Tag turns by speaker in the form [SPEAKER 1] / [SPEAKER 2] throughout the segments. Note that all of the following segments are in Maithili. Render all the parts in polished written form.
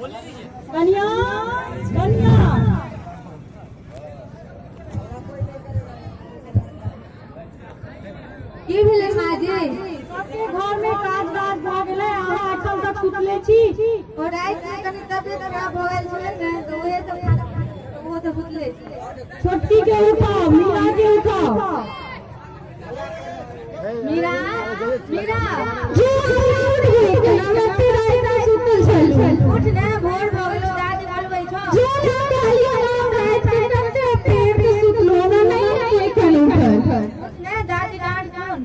[SPEAKER 1] कनिया कनिया
[SPEAKER 2] की भेलै माँ जी?
[SPEAKER 1] सबके घर में काज राज भऽ गेलै, अहाँ एखन तक सुतले छी।
[SPEAKER 2] ओ राति मे कनि तबियत खराब भऽ गेल छलै ने, तऽ उहे सब खाना ओहो सब सुतले छी।
[SPEAKER 1] छोटकी के उठाओ, मीरा के उठाओ।
[SPEAKER 2] मीरा मीरा
[SPEAKER 1] जो उठ गेल, हम एते राति में सुतल छलहुँ।
[SPEAKER 2] उठ ने, भोर भऽ गेलो, दादी बोलबै छौ।
[SPEAKER 1] जो जो कहलियै, हम राति के कते देर से सुतलहुँ, हमरा नहि हेतै एखन उठल।
[SPEAKER 2] उठ ने, दादी डाँट छौन।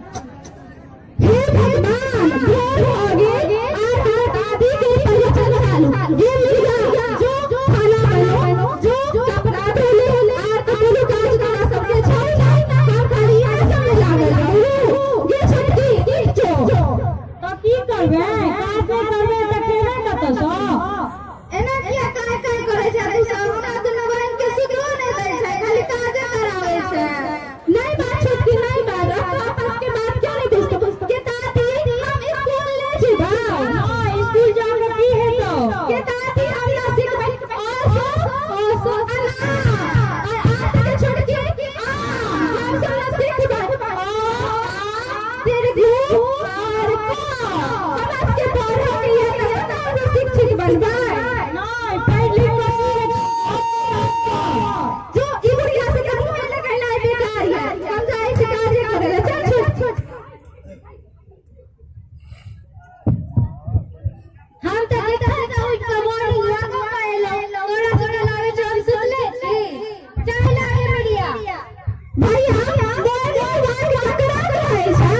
[SPEAKER 1] हे भगवान, भोर भऽ गेल आर हमर दादी के पहिले चल चालू। ये मीरा, जो खाना बनाओ, जो कपड़ा धोले, आर तऽ कोनो काज तोरा सबके छौ नहि, हम खाली इएह सबमे लागल रहू। ये छोटकी जो तऽ की करबै? काज नहि करबै तऽ खेबै कतऽसँ?
[SPEAKER 2] एना किया काय काय करै छै तू सब? हमरा दुनू बहिन के सुतबो नहि दै छै, खाली काजे कराबै छै।
[SPEAKER 1] नहीं बात छोटकी, नहीं बात। अब तो आपस के बात क्यों नहीं बुझतो? के दादी, हम स्कूल ले जेबै। हां, स्कूल जा के की हेतौ? के दादी, हमरा सिखबै और सो और सो अना और आ सके छोटकी आ हम सब ना सिखबै आ दीर्घ आर क। हमरा सबके पढ़े के ये त हम शिक्षित बनबै। नहीं, पढ़ लिख के जो ई बुढ़िया से के मुंह लगेनाइ बेकार है। हम जाइ छी काजे करे ले। चल छोट।
[SPEAKER 2] हम तऽ एखन से उठि कऽ मॉर्निंग वॉक कऽ एलहुँ, तोरा सबके लागै छौ हम सुतले छी? चाय लागे मिरिया।
[SPEAKER 1] भैया, मॉर्निंग वॉक ककरा कहै छै?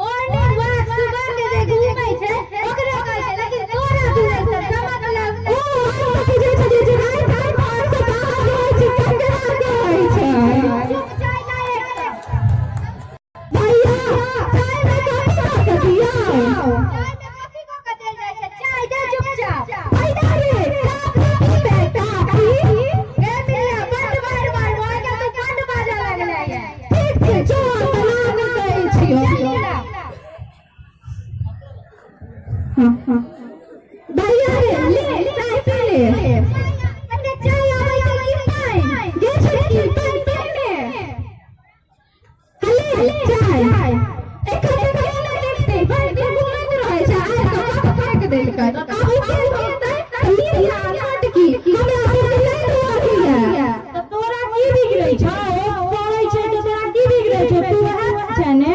[SPEAKER 2] मॉर्निंग वॉक सुबह के जे घूमै छै ओकरे कहै छै, लेकिन तोरा घूमै छै से मतलब।
[SPEAKER 1] ओ हम तऽ बुझै छलियै जे राति राति घर से बाहर रहै छै तकरा कहै छै।
[SPEAKER 2] चुप, चाय लाए एकटा।
[SPEAKER 1] भैया, चाय में कथी दऽ के दियौ?
[SPEAKER 2] चाय में कथी कऽ के देल जाइ छै? चाय दे चुपचाप।
[SPEAKER 1] भैया रे, काफी पीबै काफी?
[SPEAKER 2] गे मिरिया, बड्ड बार बार भऽ गेल, तू बड्ड बाजऽ लगलै।
[SPEAKER 1] ठीक छै, जो हम बना कऽ दै छियौ।
[SPEAKER 2] चल मीरा।
[SPEAKER 1] भैया रे, ले चाय पी ले।
[SPEAKER 2] पहिने चाय आबै छै कि पानि?
[SPEAKER 1] गे छोटकी, पानि पी ले। हले चाय। एखन तऽ केओ नहि देखतै, भरि दिन घुमैत रहै छै, आइ तऽ कप फेंक देलकै। आब ओ के धोतै? मीरा छोटकी हमरा सबके नहि धोअ। तऽ तोरा की बिगड़ै छौ? ओ करै छै तऽ तोरा की बिगड़ै छौ? तू वएह छै ने।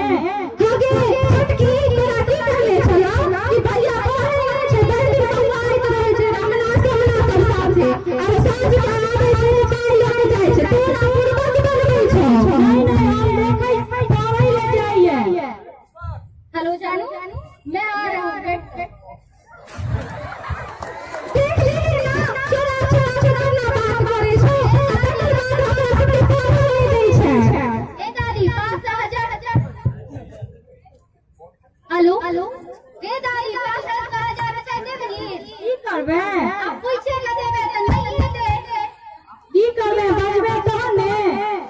[SPEAKER 1] हँ गे छोटकी, तोरा की कहने छलौ कि भैया पढ़ै नहि छै, भरि दिन बौआइत रहै छै अंगना समना सब साथे, आर साँझ के आबै छै तऽ चाय लऽ के जाइ छै। तोरा बुड़बक बनबै छौ। नहीं नहीं, हम देखै पढ़ै ले जाइए।
[SPEAKER 2] हेलो जानू, मैं आ रहा हूँ, बैठ।
[SPEAKER 1] देख लेली ना, चोरा चोरा चोरा ना बात करै छौ, आ तकर बाद हमरा सबके पढ़ऽ नहि दै छै।
[SPEAKER 2] ए दादी, 500 हजार। हेलो हेलो, ए दादी, 500 हजार रुपया देबही?
[SPEAKER 1] की करबै?
[SPEAKER 2] आब पूछे के देबै तऽ नहीं दे।
[SPEAKER 1] की करबै? बजबै तहन ने।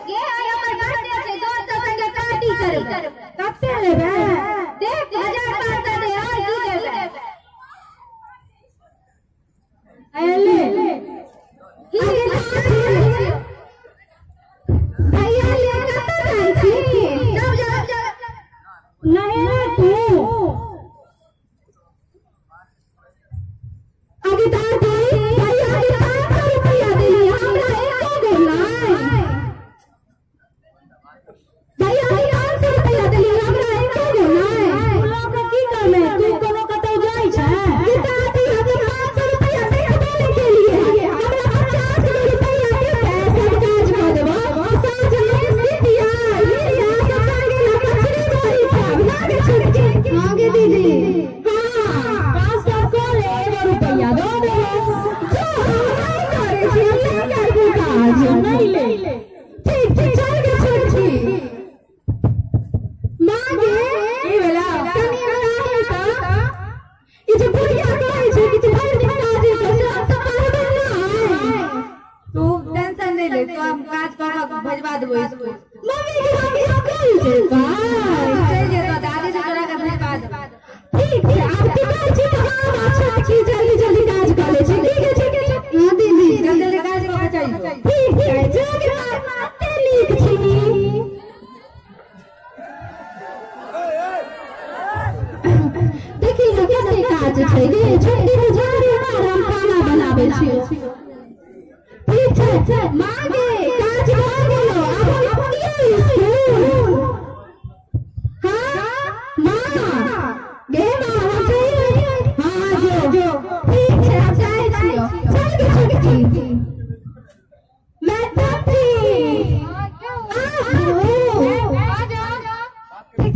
[SPEAKER 2] गे, आइ हमर बर्थडे छै, दोस्त सब संगे पार्टी करबै।
[SPEAKER 1] कते लेबै?
[SPEAKER 2] देख, 1500 दे, और की देबै?
[SPEAKER 1] एले।
[SPEAKER 2] की?
[SPEAKER 1] भैया ले, कतऽ जाइ छी?
[SPEAKER 2] जब जब जब
[SPEAKER 1] नहेला तू? आगे दादी, भैया के 500 रुपया देली, हमरा एको गो नहि। भैया के 500 रुपया देली, हमरा एको गो नहि। तू लऽ कऽ की करबै? तू कोनो कतौ जाइ छै? गे दादी, हम 500 रुपया देखबे नहि केलियै। हमरा 50 गो रुपया देबै, सब काज कऽ देबौ। साँझ मे सितिया मिरिया सब संगे ना कचरी बड़ी खाब ना। गे छोटकी।
[SPEAKER 2] हाँ गे दीदी।
[SPEAKER 1] हाँ, 500 कऽ ले, एगो रुपया दऽ देबौ। जो, हम नहि करै छी, हम नहि करबौ काज। नहीं ले। ठीक ठीक, चल गे छोटकी। माँ गे। की भेलौ? कनि एम्हर आबही तऽ। ई जे बुढ़िया कहै छै कि तू भरि दिन काजे कर, से हम तऽ करबै नहि।
[SPEAKER 2] तू टेंशन नहि ले, तो हम काज कऽ कऽ भेजवा देबो स्कूल।
[SPEAKER 1] मम्मी के हम स्कूल जेबै?
[SPEAKER 2] चलि जेतौ, दादी से तोरा के भेजवा देबो।
[SPEAKER 1] ठीक छै, आब तू कहै छी तऽ हम आ छोटकी जल्दी जल्दी काज छोटकी तू झाड़ू मार, हम खाना बनाबै छियौ। ठीक छै माँ गे, काज भऽ गेलो, आब हम अबियौ स्कूल। हाँ माँ गे, माँ हम जइयै। हाँ जो जो, ठीक छै, हम जाइ छियौ। चल गे छोटकी। मैडम जी आबू।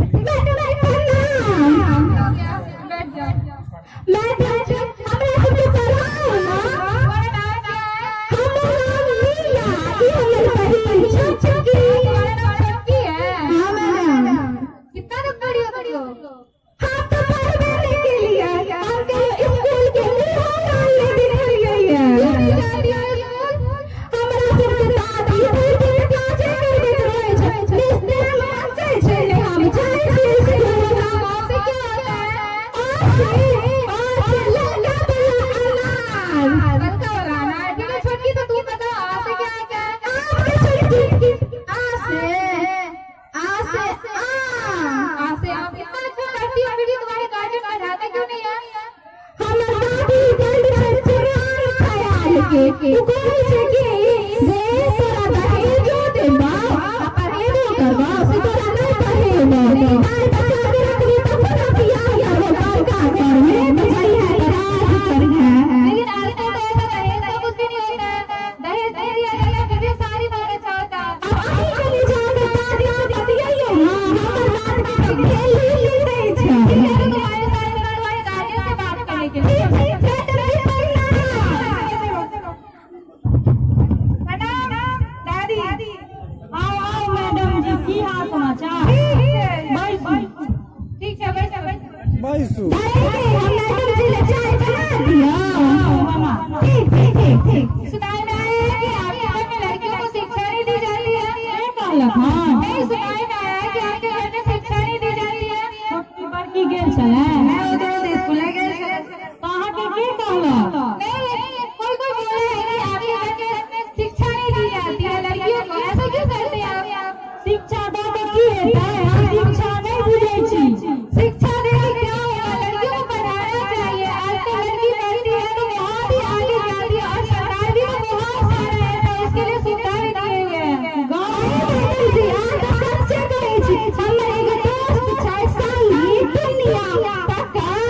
[SPEAKER 1] मैडम जी प्रणाम। मैडम जी हमरा सबके पढ़ाउ ना। हमर नाम लीला, ई हमर बहिन छोटकी। हाँ मैडम।
[SPEAKER 2] कितना तक पढ़ी हो तुम लोग?
[SPEAKER 1] हम तो पढ़बे नहीं केलियै, हम कहियो स्कूल के मुँहो कान नहि देखलियै। हमरा सबके दादी भरि दिन काजे करबैत रहै छै, मिस्त्री मांगै छै ने, हम जाइ छियै स्कूल।
[SPEAKER 2] से क्या होता है?
[SPEAKER 1] आसे आसे ललका वाला अनार।
[SPEAKER 2] ललका वाला अनार। ठीक है छोटकी, तो तू बता आ से क्या होता है?
[SPEAKER 1] आम के छोटकी। आसे आसे आम।
[SPEAKER 2] आ से आम। इतना अच्छा पढ़ती हो फिर भी तुम्हारे गार्जियन पढ़ाते क्यों नहीं है?
[SPEAKER 1] हमर दादी बड़ छै पुरान ख्याल के, उ कहै छै कि जे तोरा दहेजो देबौ आ पढ़ेबो करबौ से तोरा नहि पढ़ेबौ, बाल बच्चा के रखबी तब ने बियाह करबौ बड़का घरमे, तऽ जइहे तऽ राज करिहे।
[SPEAKER 2] लेकिन आजकल तो ऐसा दहेज का कुछ भी नहीं होता है, दहेज दे दिया जाता है फिर भी सारी बहुत अच्छा होता है।
[SPEAKER 1] आब अहीं कनि जाके दादी से बतियैयौ ने, हमर बात के तऽ भेल्यू नहि दै छै।
[SPEAKER 2] ठीक है, तो तुम्हारे साथ चलो तुम्हारे गार्जियन से बात करने के लिए।
[SPEAKER 1] ठीक छै मैडम जी, प्रणाम।
[SPEAKER 2] प्रणाम दादी।
[SPEAKER 3] आओ आओ मैडम जी, की हाल समाचार? बैसू।
[SPEAKER 2] ठीक है, बैठो बैठो।
[SPEAKER 4] बैसू।
[SPEAKER 1] दादी हम मैडम जी ले चाय बना दियौ।
[SPEAKER 3] आओ बना।
[SPEAKER 1] ठीक ठीक ठीक ठीक।
[SPEAKER 2] सुनाई में आया है कि आपके घर में लड़कियों को शिक्षा नहीं दी जाती है।
[SPEAKER 3] के कहलक हन?
[SPEAKER 2] नहीं, सुनाई में आया है कि आपके घर में शिक्षा नहीं दी जाती है।
[SPEAKER 3] छोटकी बड़की गेल छलै? तऽ अहाँके के कहलक?
[SPEAKER 2] नहीं, कोई कोई बोला है कि आपके घर में शिक्षा नहीं दी जाती है लड़कियों को, ऐसा क्यों करते हैं आप?
[SPEAKER 3] शिक्षा दऽ कऽ की हेतै? हम शिक्षा नहि बुझै छी।
[SPEAKER 2] शिक्षा देके क्या होगा? लड़कियों को पढ़ाना चाहिए। आजकल लड़की पढ़ती है तो बहुत ही आगे जाती है और सरकार भी तो बहुत सारा ऐसा उसके लिए सुविधा भी दिए हुए हैं।
[SPEAKER 3] गाँव
[SPEAKER 1] मैडम जी अहाँ तऽ सच्चे कहै छी। हमर एगो दोस्त छै संगी दुनिया, तकर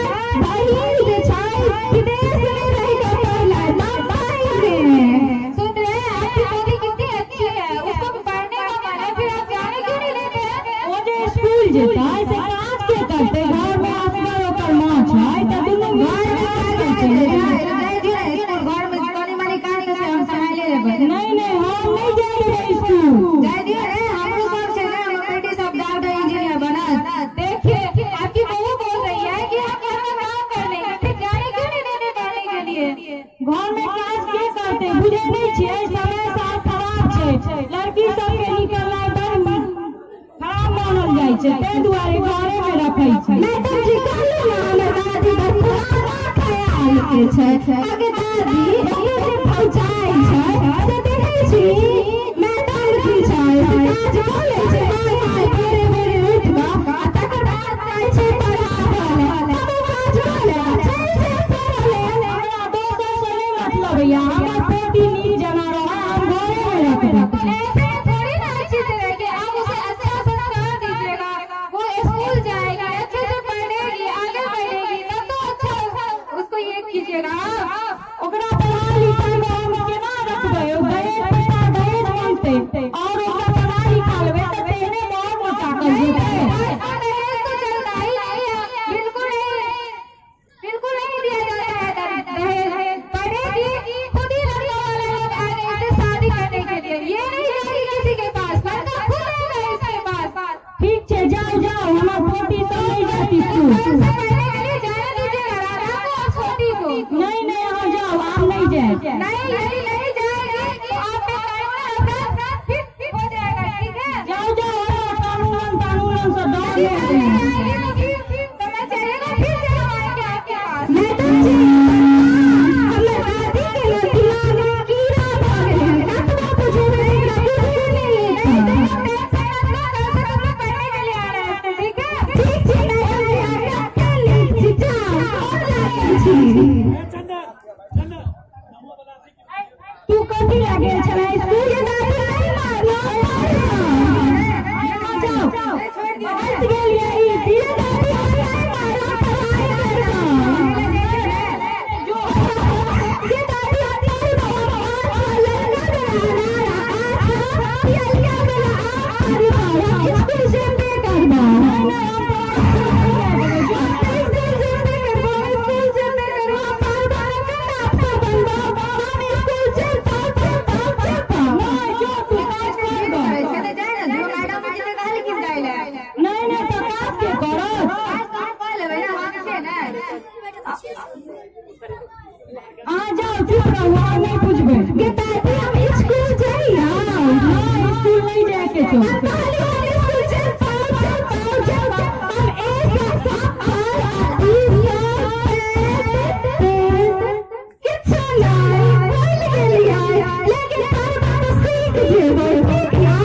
[SPEAKER 1] बहिन जे छै विदेश मे रहि कऽ पढ़लै बम्बई मे।
[SPEAKER 2] सुन रहे हैं, आपकी बेटी कितनी अच्छी है, उसको पढ़ने का मन है, फिर आप जाने क्यों नहीं देते हैं?
[SPEAKER 3] ओ जे स्कूल जेतै से काज के करतै? घरमे असगर ओकर माँ छै तऽ दुनू मिल कऽ काज करतै। नहीं नहीं, हम नहीं जाइए स्कूल।
[SPEAKER 2] देखिए आपकी बहू बोल रही है कि हम घर में काम कर लेंगे, फिर जाने क्यों नहीं देते पढ़ने के लिए?
[SPEAKER 3] घर में काज के करतै? बुझै नहि छियै, समय साल खराब छै, लड़की सबके निकलनाइ बड़ खराब मानल जाइ छै, ताहि दुआरे घरे मे रखै छै।
[SPEAKER 1] मैडम जी कहलहुँ ने हमर दादी बड़ पुराना ख्याल के छै। आगे दादी एहियो जे भौजाइ छै से देखै छी मैडम जी छै से काज कऽ लै छै, हाय हाय भोरे भोरे उठि कऽ आ तकर बाद जाइ छै पढ़ाबऽ लए, तब ओ काज कऽ लै आ चलि जाइ पढ़ऽ लए।
[SPEAKER 3] हमरा दोसर से नहि मतलब होइया, हमर पोती नीक जेना रहै, हम घरे मे रखबै।
[SPEAKER 2] ऐसे थोड़ी ना अच्छे से रहेगी, आप उसे अच्छा संस्कार दीजिएगा, वो स्कूल जाएगी, अच्छे से पढ़ेगी, आगे बढ़ेगी, तब तो अच्छा उसको ये कीजिएगा आप।
[SPEAKER 3] ओकरा पढ़ाई लिखाई मे हम केना रखबै? ओ दहेज पैसा दहेज मांगतै और ओकरा पढ़ा लिखा लेबै तऽ तेहने मोर मोटाकल जेतै।
[SPEAKER 2] ऐसा दहेज तो चलता ही नहीं है, बिल्कुल नहीं, बिल्कुल नहीं दिया जाता है दहेज। पढ़ेगी खुद ही लड़का वाला लोग आएंगे इससे शादी करने के लिए, ये नहीं जाएगी किसी के पास, लड़का खुद आएगा इसके पास।
[SPEAKER 3] ठीक छै, जाउ जाउ, हमर पोती सब नहि जायत स्कूल।
[SPEAKER 2] ऐसा पढ़ने के लिए जाने दीजिएगा राधा को और छोटी को।
[SPEAKER 3] नहीं नहीं, अहाँ जाउ, आब नहि जायत।
[SPEAKER 2] नहीं, यदि नहीं जाएगी तो आप पे कानून अपराध फिर हो जाएगा, ठीक है?
[SPEAKER 3] जाउ जाउ, हमरा कानूनन तानूनन से डर
[SPEAKER 2] यदि
[SPEAKER 3] नहि
[SPEAKER 2] नहीं
[SPEAKER 3] छै।
[SPEAKER 2] जाएगी तो फिर समय चलेगा, फिर से हम आएंगे आपके पास।
[SPEAKER 1] मैडम जी हमर दादी के ने दिमाग मे कीड़ा भऽ गेलै हन, कतबो बुझेबै एकरा बुझे नहि
[SPEAKER 2] नहीं
[SPEAKER 1] एतै।
[SPEAKER 2] तो हम टेंशन मत लो, कल से तुम लोग पढ़ने के लिए आ रहे हैं, ठीक है?
[SPEAKER 1] ठीक छै मैडम जी, अहाँ कते नीक छी, जाउ, गोर लागै छी।
[SPEAKER 3] कथी लए गेल छलै स्कूल? दादी नहीं मारलो, जाओ हट गेलियै ई। धीरे दादी नहीं मारलो, पढ़ाई करना ये दादी हमारी स्कूल जेबे करबा,
[SPEAKER 2] नहीं जो तू काज कर दो। नहीं नहीं तो काज के करत? अहाँ जाओ, चुप रहू, अहाँ नहीं पूछबै।
[SPEAKER 1] गे दादी हम स्कूल जाइया।
[SPEAKER 3] नहीं, स्कूल नहीं जाए के छौ।
[SPEAKER 1] स्कूल जेबो जेबो जेबो, हम ए सा आर ई सा किछु नहीं भूल गेलियै, लेकिन पढ़बा सीख जेबै। ठीक ना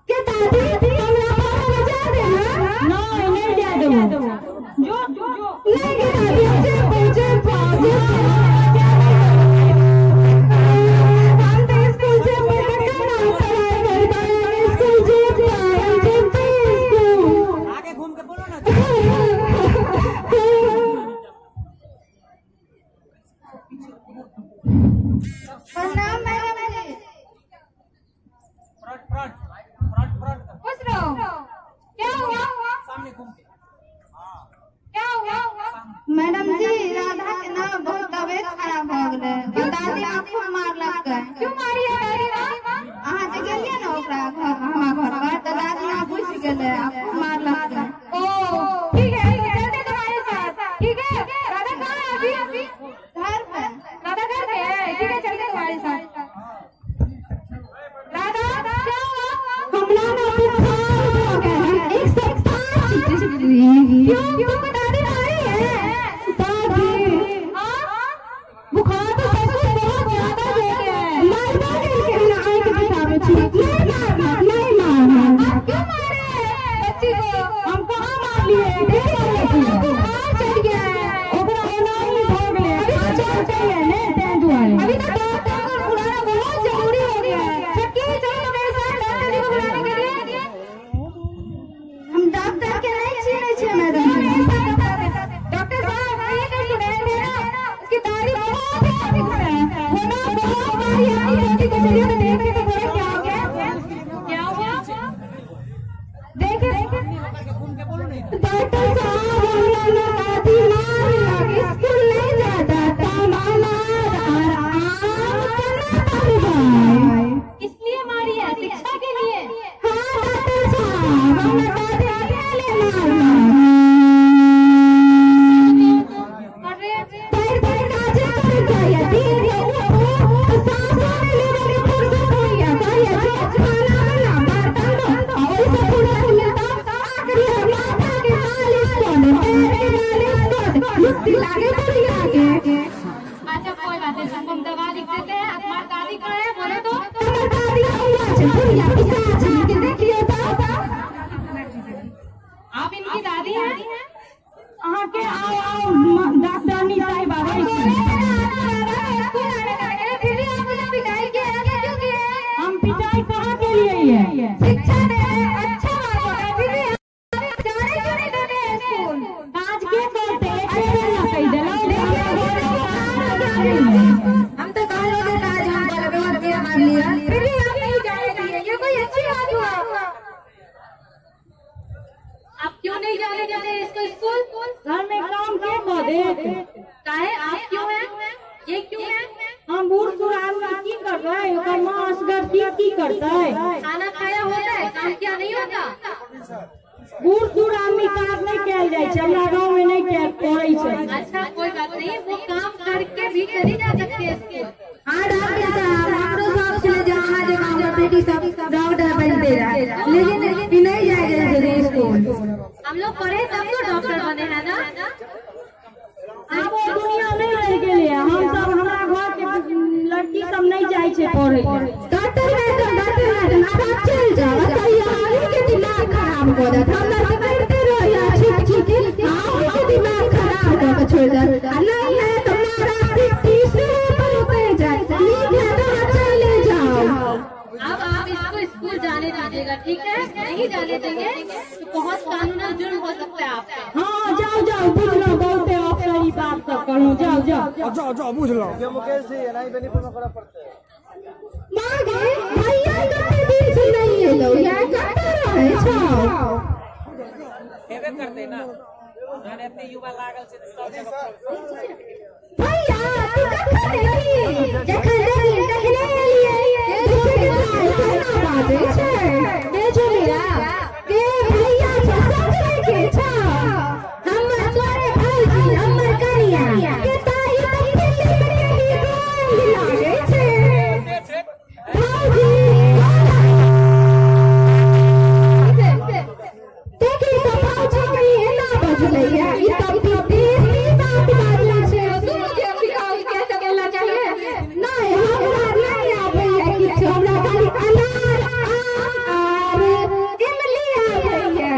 [SPEAKER 1] के दादी? हमरा पढ़े जा दे ना।
[SPEAKER 3] नहीं नहीं जाए देबो, जो जो।
[SPEAKER 1] नहीं गे दादी, हम जेबो जेबो जेबो। हम तो स्कूल जेबै तऽ केना पढ़ाइ करबै? हम स्कूल जेबै, हम जेबै स्कूल।
[SPEAKER 4] आगे घूम के बोलो ना।
[SPEAKER 2] प्रणाम madam ji.
[SPEAKER 4] Front front front front.
[SPEAKER 2] खुश रहो। क्या हुआ?
[SPEAKER 4] सामने घूम के।
[SPEAKER 2] क्या हुआ?
[SPEAKER 5] मैडम जी, राधा के ना बहुत तबियत खराब भऽ गेलै। दादी माँ खूब मारलकै।
[SPEAKER 2] क्यों मारी है दादी माँ?
[SPEAKER 5] अहाँ जे गेलियै ने ओकरा घर, हमरा घर पर, तऽ दादी माँ बुझि गेलै आ खूब मारलकै।
[SPEAKER 2] ओ ठीक है, चलते तुम्हारे साथ। ठीक है, राधा कहाँ है अभी? अभी
[SPEAKER 5] घर पर।
[SPEAKER 2] राधा घर पे है। ठीक है, चलते तुम्हारे साथ। राधा क्या हुआ?
[SPEAKER 1] हमरा ना बुखार भऽ गेल हन 105 डिग्री।
[SPEAKER 2] क्यों तुमको दादी मारी है?
[SPEAKER 1] दादी
[SPEAKER 2] हाँ,
[SPEAKER 1] बुखार तो सचमुच बहुत ज्यादा हो गया है। मारबा गेलकै हन, आँखि देखाबै छी। नहीं मारना, नहीं मारना।
[SPEAKER 2] आप क्यों मारे हैं बच्ची को?
[SPEAKER 3] हम कहाँ मारलियै? के मारलकै?
[SPEAKER 2] बुखार चढ़ गया है।
[SPEAKER 3] ओकरा ओनाही भऽ गेलै, अभी चलतै ने ताहि दुआरे।
[SPEAKER 2] अभी तो डॉक्टर को बुलाना बहुत जरूरी हो गया है। छक्की चलो तो मेरे साथ डॉक्टर जी को बुलाने के लिए।
[SPEAKER 5] हम डॉक्टर के नहीं चिन्है छियै मैडम जी।
[SPEAKER 2] डॉक्टर साहब, एक स्टूडेंट है ना, उसकी दादी बहुत ही अधिक है, वो ना बहुत मारी है अपनी बेटी को। चलिए तो देखते तो थोड़ा क्या हो गया, क्या हुआ, देखे।
[SPEAKER 4] घूम के बोलो ना।
[SPEAKER 1] डॉक्टर साहब, हमरा ना दादी मारलक, स्कूल नहीं जाता मार आर आम केना पढ़बै?
[SPEAKER 2] इसलिए मारी है, शिक्षा के लिए।
[SPEAKER 1] हाँ डॉक्टर साहब, हमरा दादी अकेले मारलक।
[SPEAKER 2] अरे
[SPEAKER 1] पैर पैर काजे कर जाइए, दिन के उठू सांसों में लेवे के फुर्सत होइया। कहिए जो खाना बना, बर्तन धो, और सब फुर्सत मिलता आखिरी माथा के मालिश कर दे, पैर के मालिश कर दे, मुक्ति लागे बढ़िया के।
[SPEAKER 2] अच्छा कोई बात नहीं, सबको हम दवा लिख देते हैं। तुम्हारी दादी कहाँ है बोले तो?
[SPEAKER 1] हमर दादी हुआ छै बुढ़िया पिसाच के, देखियो तो।
[SPEAKER 2] आप इनकी दादी हैं?
[SPEAKER 3] अहाँके आउ आउ, डॉक्टरनी साहिब आबै छै।
[SPEAKER 2] स्कूल आने का, फिर भी आप मुझे पिटाई किए हैं, क्यों किए हैं?
[SPEAKER 3] हम पिटाई कहाँ के लिए है?
[SPEAKER 2] शिक्षा दे रहे हैं, अच्छा बात है, फिर भी आप जाने क्यों नहीं देते हैं स्कूल?
[SPEAKER 3] काज के करतै? एके बेर ने कहि देलहुँ।
[SPEAKER 5] हम तो कहलहुँ जे काज हम करबै, ओते मारलियै।
[SPEAKER 2] फिर भी आप नहीं जाने दिए, ये कोई अच्छी बात हुआ? आप क्यों नहीं जाने देते इसको स्कूल?
[SPEAKER 3] घर में काम के कऽ देत?
[SPEAKER 2] काहे आप क्यों हैं, ये क्यों है?
[SPEAKER 3] हम बूढ़ सूढ़ आदमी की करबै? ओकर माँ असगर की की करतै?
[SPEAKER 2] खाना खाया होता है, काम क्या नहीं होता?
[SPEAKER 3] बूढ़ सूढ़ आदमी काज नहि कयल जाइ छै, हमरा गाँव में नहि कयल करै छै।
[SPEAKER 2] अच्छा कोई बात नहीं, वो काम करके भी चली जा सकती है स्कूल।
[SPEAKER 5] हाँ डॉक्टर साहब, हमरो शौक छलै जे अहाँ जकाँ हमर बेटी सब डॉक्टर बनते रहे, लेकिन ई नहीं जाय दै छै स्कूल।
[SPEAKER 2] हम लोग पढ़े तब तो डॉक्टर बने हैं ना।
[SPEAKER 3] आब ओ दुनिया नहि रहि गेलै। हम सब, हमरा घर के लड़की सब नहि जाइ छै पढ़ै लए।
[SPEAKER 1] डॉक्टर मैडम, डॉक्टर मैडम, आब आप चल जाओ, कहियो आदमी के दिमाग खराब कऽ देत। हमरा तऽ करिते रहैया छीक छीक, आदमी के दिमाग खराब कऽ के छोड़ि देत। आ नहीं है तो मारा पिट्टी शुरू पर उतर जाए, नीक है तो अच्छा।
[SPEAKER 2] ले देंगे तो बहुत कानूनन जुर्म हो सकता है आपका।
[SPEAKER 3] हाँ जाओ जाओ, बुझलो बहुते अफसरी बात सब करू, जाओ जाओ
[SPEAKER 4] जाओ जाओ, बुझलो।
[SPEAKER 6] मुकेश जी एनाही बेनीपुर में करऽ पड़तै।
[SPEAKER 1] माँ गे, भैया कते दिन से नहीं एलौ या, कतऽ रहै छौ?
[SPEAKER 4] हेबे करतै ना, जहन एते युवा लागल छै तऽ सब जगह।
[SPEAKER 1] भैया तू कखन एलही? जखन देखी तखने एलियै। देखी भाई केना बाजै छै?
[SPEAKER 5] के छौ मीरा?
[SPEAKER 1] गे भैया छौ, सगरे के छौ?
[SPEAKER 5] हमर तोरे भौजी, हमर कनिया।
[SPEAKER 1] के ताई तऽ फिल्म के हीरोइन लागै छै। भौजी देखी तऽ भौजी के एना बजलैया, ई तऽ विदेशी बात बाजै छै।
[SPEAKER 2] तुम मुझे सिखाओगी कैसे बोलना चाहिए?
[SPEAKER 1] नहि, हमरा नहि आबैया किछु, हमरा खाली अनार, आम आर इमली आबैया।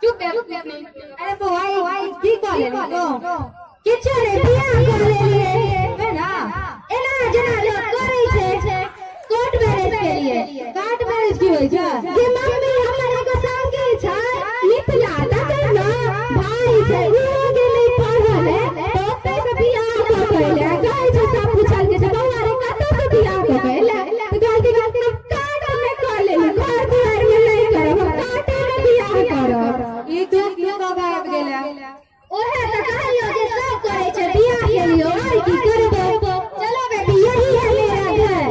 [SPEAKER 2] चुप बेवकूफ नहीं।
[SPEAKER 5] अरे बौआ, ई की कऽ लेलही तू?
[SPEAKER 1] किछु नहि, बियाह कऽ लेलियै।
[SPEAKER 5] है ना, एना जेना लोक करै छै, कोर्ट मैरिज केलियै। कोर्ट मैरिज की होइ छै?
[SPEAKER 1] गे मम्मी, हमर एगो संगी छै मिथिला, तकर ने भाई छै, उहो गेलै पढ़ऽ ले, तऽ ओतै से बियाह कऽ के एलै। कहै छै सब पुछलकै जे बौआ रे कतऽ से बियाह कऽ के एलै, तऽ कहलकै कि हम कार्ड मे कऽ लेली, घर दुआरि मे नहि करब, हम कार्डे मे बियाह करब।
[SPEAKER 5] ई तू की कऽ के आबि गेलै?
[SPEAKER 1] ओहे तऽ कहलियौ जे सब करै छै, बियाह केलियौ, आर की करबो? चलो बेटी, यही है मेरा घर।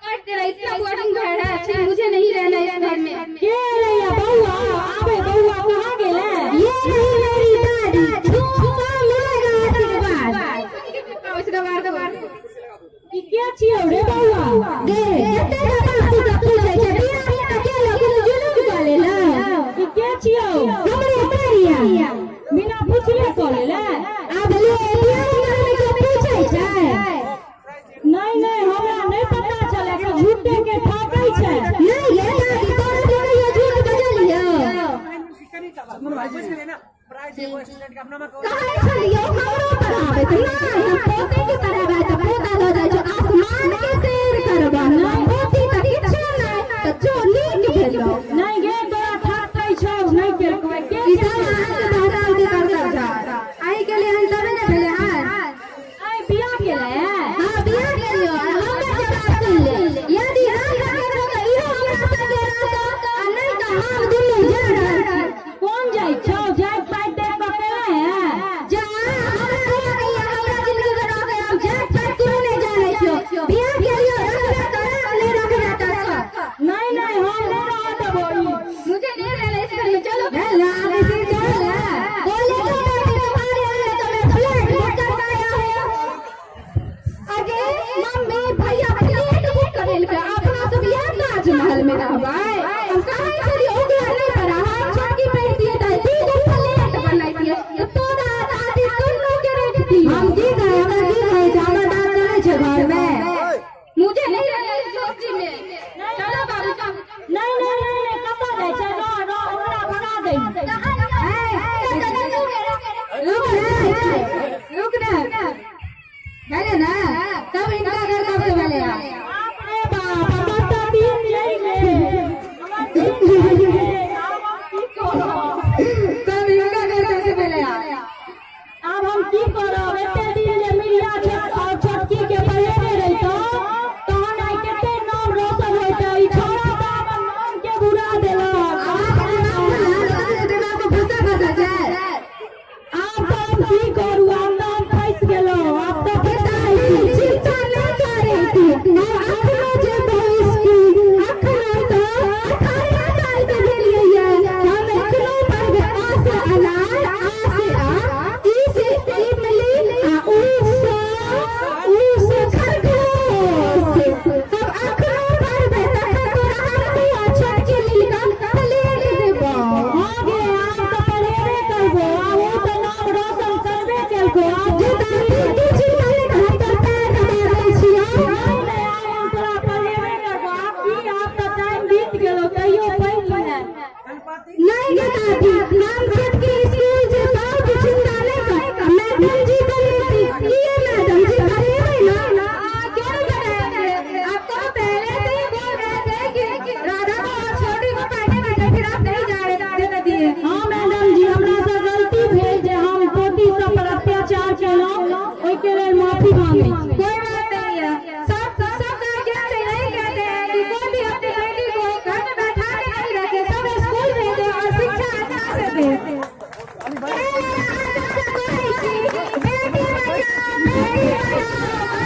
[SPEAKER 2] कट दे रहा, इतना बोरिंग घर है, अच्छा मुझे नहीं रहना इस घर में।
[SPEAKER 3] के एलैया बौआ? आबे बौआ कहाँ गेलै?
[SPEAKER 1] ये रही मेरी दादी, झुमका मिलेगा आशीर्वाद।
[SPEAKER 3] ई के छियौ रे बौआ?
[SPEAKER 1] गे जते बात तू सब पूछै छै, बियाह तऽ केलौ, कोनो जुलुम कऽ लेलौ?
[SPEAKER 3] ई के छियौ?
[SPEAKER 1] हमरे करिया।
[SPEAKER 3] बिना पुछले कऽ लेलै?
[SPEAKER 1] आब ले, बियाह करबै के पूछै छै?
[SPEAKER 3] नहि नहि, हमरा नहि पता चलै कि झूठे के ठकै छै।
[SPEAKER 1] नहि गे दादी, तोरा के कहियो झूठ बजलियौ?
[SPEAKER 4] बुझि गेलियै ना, प्राइज एगो स्टूडेंट के अपना मे
[SPEAKER 1] कहै छलियौ हमरो पढ़ाबै, तऽ नहि, हम पोते के पढ़ाबै तऽ पोता लऽ जाइ छौ आसमान के शेर करबह, पोती तऽ किछो नहि, तऽ जो नीक भेलौ।
[SPEAKER 3] नहि गे, तोरा ठकै छौ, नहि केलकौ के?
[SPEAKER 5] ई सब अहाँके बहराम के करतब छै। अहीं के लिए हन तबे ने भेलै हन।
[SPEAKER 3] आइ बियाह केलै?
[SPEAKER 1] हाँ बियाह केलियौ, आ हमर जवाब सुन ले, यदि राखऽ के छौ तऽ इहो हमरा संगे रहतौ, आ नहि तऽ हम दुनू जा रहल छी।
[SPEAKER 3] कोन जाइ छौ? जाइत पाइत देख कऽ केलै है?
[SPEAKER 1] जा, हमरा रोकैया, हमरा जिंदगी के रोकैया, हम जात पात कोनो नहि जानै छियौ। बियाह केलियौ, रखबे तऽ राख, नहि रखबे तऽ रख।
[SPEAKER 3] नहि नहि, हम नहि रहऽ देबौ ई।
[SPEAKER 2] मुझे नहीं रहना इस घर में, चलो।
[SPEAKER 5] भेला, बेसी चल।
[SPEAKER 1] बोले तो बेटी तुम्हारे आने तो मैं फ्लैट बुक करवाया है। अगे मम्मी, भैया
[SPEAKER 3] माफी मांगे छी।
[SPEAKER 2] कोई बात नहीं है। सब सब गार्जियन से यही कहते हैं कि कोई भी अपनी बेटी को घर में बैठा के नहीं रखे, सब स्कूल भेजे और शिक्षा अच्छा से दे।
[SPEAKER 1] बेटी बचाओ, बेटी बचाओ।